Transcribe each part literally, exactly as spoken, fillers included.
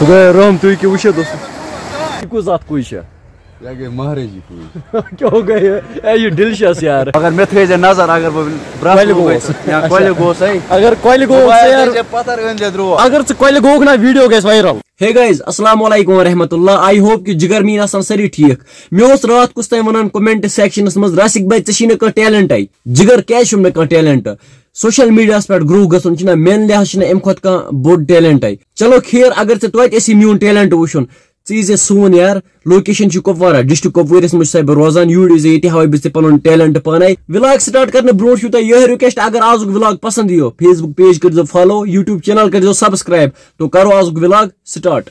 خدایا رحم، تُہۍ کیٛاہ وٕچھِو دوستو؟ یہِ کُس اَتھ کُج چھِ؟ یا گٔے مہرٲجی کُج۔ کیٛاہ گٔے؟ اے، یہِ ڈیلشس یار۔ مگر مےٚ تھٲیزِ نظر، اگر بہٕ برٛس کۄلہِ گوٚو گوس۔ یا کۄلہِ گوس، ہے۔ اگر کۄلہِ گوٚو موبایل یار۔ تھٲیزِ پتھر، أنۍ زِ درٛوگ۔ اگر ژٕ کۄلہِ گوٚوُکھ نا، ویڈیو گژھِ وائرل۔ Hey guys، السلام علیکم ورحمۃ اللہ۔ I hope کہ جگر میٲنۍ آسن سٲری ٹھیک۔ مےٚ اوس راتھ کُس تام ونان کمنٹ سیکشنس منٛز، "راسک بھائی، ژےٚ چھی نہٕ کانٛہہ ٹیلنٹے۔ جگر کیٛازِ چھُم نہٕ کانٛہہ ٹیلنٹ؟ سوشل میڈیاہس پٮ۪ٹھ گرو گژھُن چھُنہ میانہِ لحاظ چھُنہ امہِ کھۄتہٕ کانٛہہ بوٚڑ ٹیلنٹے۔" چلو خیر، اگر ژےٚ توتہِ ٲسی میون ٹیلنٹ وٕچھُن، ژٕ یی زِ سون یار۔ لوکیشن چھِ کپوارہ، ڈسٹرکٹ کپوٲرِس منٛز چھُسے بہٕ روزان۔ یوٗرۍ یی زِ، ییٚتہِ ہاوے بہٕ ژےٚ پنُن ٹیلنٹ پانے۔ ولاگ سٹارٹ کرنہٕ برونٛٹھ چھُو تۄہہِ یِہوٚے ریکویسٹ، اگر آزُک ولاگ پسند یِیو، Facebook پیج کٔرزیو فالو، YouTube چینل کٔرزیو سبسکرائب۔ تو کرو آزُک ولاگ سٹارٹ۔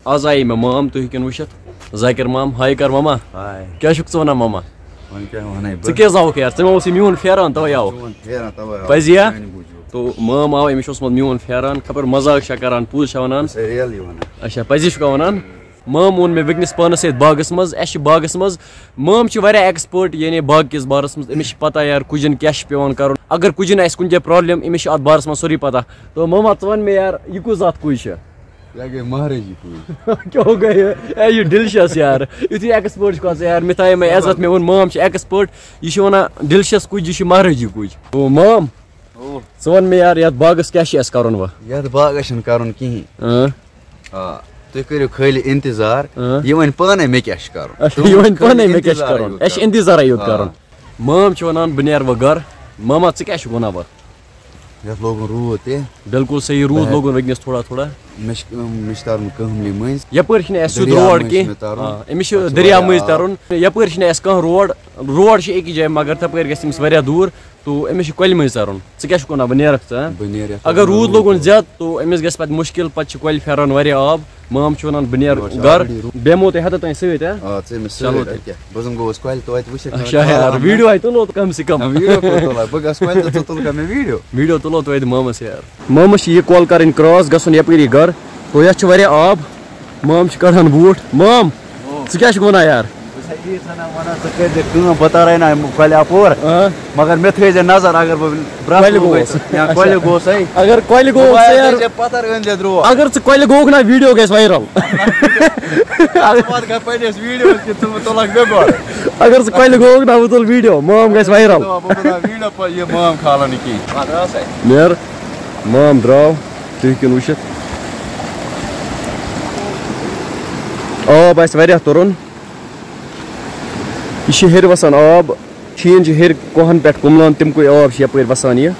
آز آیے مےٚ مام، تُہۍ ہیٚکِن وٕچھِتھ۔ ذاکر مام، ہاے کر ماما۔ ہاے۔ کیٛاہ چھُکھ ژٕ ونان ماما؟ وۄنۍ کیٛاہ وَنَے بہٕ؟ ژٕ کیٛازِ آوُکھ یار؟ ژےٚ ما اوسُے میون پھیران توے آوُکھ؟ چون پھیران توے آوُکھ، پَزِ یا؟ میٛانہِ موٗجوٗب۔ تو مام آو، أمِس چھُ اوسمُت میون پھیران، خبر مزاق چھا کران، پوٚز چھا وَنان؟ ژےٚ ریل یہِ وَنان۔ اچھا، پَزی چھُکھا وَنان؟ مام اوٚن مےٚ وٕنکیٚنَس پانَس سۭتۍ باغَس منٛز، اَسہِ چھِ باغَس منٛز۔ مام چھِ واریاہ ایکسپٲرٹ، یعنی باغ کِس بارَس منٛز، أمِس چھِ پَتہ یار کُجَن کیٛاہ چھِ پٮ۪وان کَرُن۔ اگر کُجَن آسہِ کُنہِ جایہِ پرابلم، أمِس چھِ اَتھ بارَس منٛز سورُے پَتہ۔ تو ماما، ژٕ وَن مےٚ یار، یہِ کُس اَتھ کُج چھِ؟ یا گٔے مہرٲجی پوٗج۔ کیٛاہ گٔے؟ اے، یہِ ڈیلشس یار۔ یُتھُے ایکسپٲرٹ چھُکھ آسان یار، مےٚ تھایے مےٚ عزت، مےٚ ووٚن مام چھِ ایکسپٲرٹ، یہِ چھِ وَنان ڈیلشس کُج، یہِ چھِ مہرٲجی کُج۔ او مام، او۔ ژٕ وَن مےٚ یار، یَتھ باغَس کیٛاہ چھِ اَسہِ کَرُن وۄنۍ؟ یَتھ باغَس چھُنہٕ کَرُن کِہیٖنۍ۔ اۭں۔ آ، تُہۍ کٔرِو خٲلی اِنتظار، اۭں۔ یہِ وَنہِ پانَے مےٚ کیٛاہ چھُ کَرُن۔ اچھا، تُہۍ یہِ وَنہِ وَنہِ خٲلی پانَے مےٚ کیٛاہ چھُ اِنتظارٕے کَرُن۔ یوت اَسہِ چھِ کَرُن۔ اِنتظارٕے یوت آ۔ کَرُن۔ مام چھِ وَنان، "بہٕ نیرٕ وۄنۍ گَرٕ۔" ماما، ژٕ کیٛاہ چھُکھ وَنان وۄنۍ؟ یَتھ لوگُن روٗد تہِ۔ بِلکُل صحیح، روٗد بہٕ لوگُن وٕنکیٚنَس تھوڑا تھوڑا۔ مےٚ چھِ کٲم، مےٚ چھِ تَرُن کٲملہِ مٔنٛزۍ۔ یَپٲرۍ چھِنہٕ اَسہِ سیوٚد دٔریاو روڈ مٔنٛزۍ چھِ کینٛہہ۔ مےٚ تَرُن۔ آ، أمِس چھِ تَتھ چھِ دٔریاو واریاہ مٔنٛزۍ آب۔ تَرُن۔ یَپٲرۍ چھِنہٕ اَسہِ کانٛہہ روڈ۔ روڈ چھِ أکِس جایہِ، مگر تَپٲرۍ گژھِ أمِس واریاہ دوٗر۔ تو أمِس چھِ کۄلہِ مٔنٛزۍ تَرُن۔ ژٕ کیٛاہ چھُکھ وَنان، بہٕ نیرَکھ ژٕ، ہہ؟ بہٕ نیرٕ یَتھ اگر منٛز روٗد روٗد لوگُن لوگُن۔ زیادٕ، تو أمِس گژھِ پَتہٕ مُشکِل، پَتہٕ چھِ کۄلہِ پھیران واریاہ آب۔ مام چھُ وَنان، "بہٕ نیرٕ یورٕ چھِ گَرٕ۔" already روٗد۔ بیٚہمو تۄہہِ ہٮ۪تھ تام سۭتۍ، ہہ؟ آ، ژٕ أمِس چلو سۭتۍ، تیٚلہِ۔ اَدٕ کیٛاہ؟ بہٕ زَن گوٚوُس کۄلہِ، توتہِ وٕچھَکھ اچھا نہ یار، کھالان نہ۔ ویٖڈیو ہَے تُلو کم سے کم۔ نہ، ویٖڈیو کوٚت تُلکھ؟ بہٕ گژھٕ کۄلہِ تہٕ ژٕ تُلکھ مےٚ ویٖڈیو؟ ویٖڈیو تُلو توتہِ مامَس یار۔ مامَس چھِ یہِ کۄل کَرٕنۍ کراس، گژھُن یَپٲری گَرٕ۔ تو یَتھ چھُ واریاہ آب۔ مام چھِ کَڑان بوٗٹھ۔ مام، او۔ ژٕ کیٛاہ چھُکھ وَنان یار؟ بہٕ چھُس یی سَنان وَنان، ژٕ کٔرۍ زِ کٲم، بہٕ تَرَے نہ کۄلہِ اَپور۔ آ۔ مگر مےٚ تھٲیزِ نظر، اگر بہٕ برٛکھ کۄلہِ لوٚگُے گوس۔ تہٕ یا اچھا۔ کۄلہِ گوس، ہے۔ اگر کۄلہِ گوس، موبایل یار۔ تھٲیزِ پَتھر، أنۍ زِ درٛوگ۔ اگر ژٕ کۄلہِ گوٚوُکھ نا، ویٖڈیو گژھِ وایرل۔ ژٕ وَتھ گژھ پنٛنِس ویٖڈیوَس کِنۍ، ژٕ تُلَکھ مےٚ گۄڈٕ۔ اگر ژٕ کۄلہِ گوٚوُکھ نا، بہٕ تُلہٕ ویٖڈیو، مام گژھِ وایرل۔ دَپان، بہٕ تُلہٕ ویٖڈیو، پَتہٕ یہِ مام کھالَن نہٕ کِہیٖنۍ۔ پَتہٕ رَسَے۔ نیر، مام درٛاو، تُہۍ ہیٚکِو وٕچھِتھ۔ آب آسہِ واریاہ تُرُن۔ یہِ چھِ ہیٚرِ وَسان آب۔ شیٖن چھُ ہیٚرِ کوہَن پٮ۪ٹھ کُملان، تَمہِ کُے آب چھُ یَپٲرۍ وَسان یہِ۔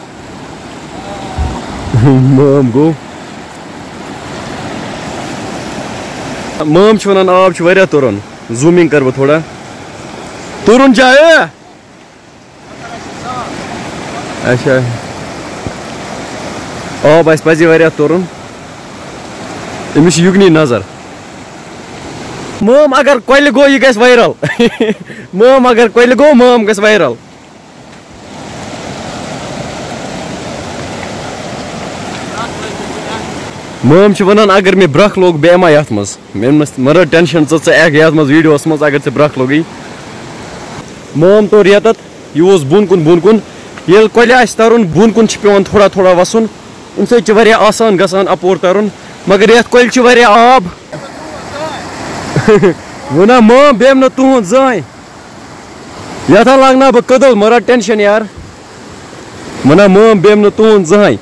مام گوٚو۔ مام چھُ وَنان، آب چھُ واریاہ تُرُن۔ Zooming کَرٕ بہٕ تھوڑا۔ تُرُن چھا، اے؟ اچھا۔ آب آسہِ پَزی واریاہ تُرُن۔ أمِس چھِ یُکنٕے نظر۔ مام اگر کۄلہِ گوٚو، یہِ گژھِ وایرل۔ مام اگر کۄلہِ گوٚو، مام گژھِ وایرل۔ مام چھِ وَنان، اگر مےٚ برٛکھ لوٚگ، بہٕ یِمہٕ ہا یَتھ منٛز۔ مےٚ مہ، مہ رَٹ ٹٮ۪نشَن ژٕ، ژٕ یِکھ یَتھ منٛز ویٖڈیوَس منٛز، اگر ژےٚ برٛکھ لوٚگُے۔ مام توٚر یَتَتھ، یہِ اوس بۄن کُن، بۄن کُن۔ ییٚلہِ کۄلہِ آسہِ تَرُن، بۄن کُن چھِ پٮ۪وان تھوڑا تھوڑا وَسُن۔ اَمہِ سۭتۍ چھِ واریاہ آسان گژھان اَپور تَرُن۔ مگر یَتھ کۄلہِ چھُ واریاہ آب۔ وَنان، مام، بہٕ یِمہٕ نہٕ تُہُنٛد زٕہٕنۍ۔ یَتھ ہا لاگہٕ ناو بہٕ کٔدٕل، مہ رَٹ ٹٮ۪نشَن یار۔ وَنان، مام، بہٕ یِمہٕ نہٕ تُہُنٛد زٕہٕنۍ۔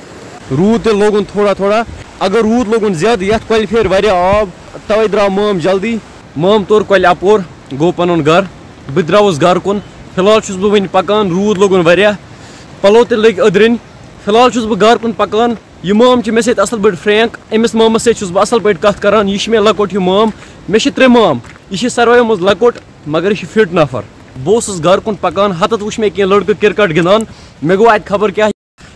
روٗد تہِ لوگُن تھوڑا تھوڑا۔ اگر روٗد لوگُن زیادٕ، یَتھ کۄلہِ پھیرِ واریاہ آب، تَوَے درٛاو مام جلدی۔ مام توٚر کۄلہِ اَپور، گوٚو پَنُن گَرٕ۔ بہٕ تہِ درٛاوُس گَرٕ کُن۔ فی الحال چھُس بہٕ وٕنہِ پَکان، روٗد لوگُن واریاہ۔ پَلو تہِ لٔگۍ أدرٕنۍ۔ فی الحال چھُس بہٕ گَرٕ کُن پَکان۔ یہِ مام چھِ مےٚ سۭتۍ اَصٕل پٲٹھۍ فرینک۔ أمِس مامَس سۭتۍ چھُس بہٕ اَصٕل پٲٹھۍ کَتھ کَران۔ یہِ چھِ مےٚ لۄکُٹ ہیوٗ مام۔ مےٚ چھِ ترٛےٚ مام۔ یہِ چھِ سارویو منٛز لۄکُٹ، مگر یہِ چھُ فِٹ نفر۔ بہٕ اوسُس گَرٕ کُن پَکان، ہَتَتھ وٕچھ مےٚ کینٛہہ لٔڑکہٕ کرکٹ گِنٛدان۔ مےٚ گوٚو اَتہِ خبر کیٛاہ۔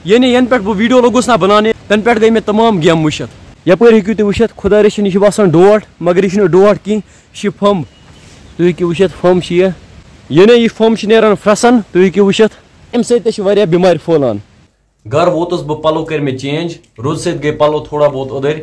یعنی ینہٕ پٮ۪ٹھ بہٕ ویٖڈیو لوٚگُس نا بناونہِ، تَنہٕ پٮ۪ٹھ گٔے مےٚ تمام گیمہٕ وٕچھِتھ۔ یپٲرۍ ہیٚکِو تُہۍ وٕچھِتھ، خۄدا رٔچھِن، یہِ چھُ باسان ڈوٹھ، مگر یہِ چھُنہٕ ڈوٹھ کینٛہہ، یہِ چھُ پھمب۔ تُہۍ ہیٚکِو وٕچھِتھ، پھمب چھِ یہِ۔ یعنی یہِ پھمب چھِ نیران پھرٛٮ۪سن، تُہۍ ہیٚکِو وٕچھِتھ، اَمہِ سۭتۍ تہِ چھِ واریاہ بٮ۪مارِ پھٔہلان۔ گرٕ ووتُس بہٕ، پلو کٔرۍ مےٚ چینج، روٗدٕ سۭتۍ گٔے پلو تھوڑا بہت اوٚدٕرۍ۔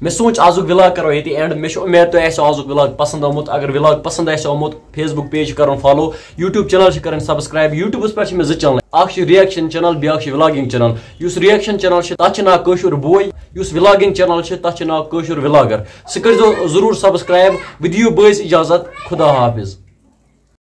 مےٚ سوٗنٛچ آزُک وِلاگ کَرو ییٚتی اینڈ۔ مےٚ چھُ اُمید تۄہہِ آسہِ آزُک وِلاگ پَسنٛد آمُت۔ اگر وِلاگ پَسنٛد آسہِ آمُت، Facebook page چھِ کَرُن فالو، YouTube channel چھِ کَرٕنۍ سبسکرایب۔ YouTubeس پٮ۪ٹھ چھِ مےٚ زٕ چینل، اَکھ چھِ reaction channel، بیٛاکھ چھِ vlogging channel۔ یُس reaction channel چھِ، تَتھ چھِ ناو کٲشُر بوے، یُس vlogging channel چھِ، تَتھ چھِ ناو کٲشُر وِلاگر۔ سُہ کٔرۍزیو ضروٗر سبسکرایب۔ وۄنۍ دِیِو بٲیِس اِجازت، خدا حافظ۔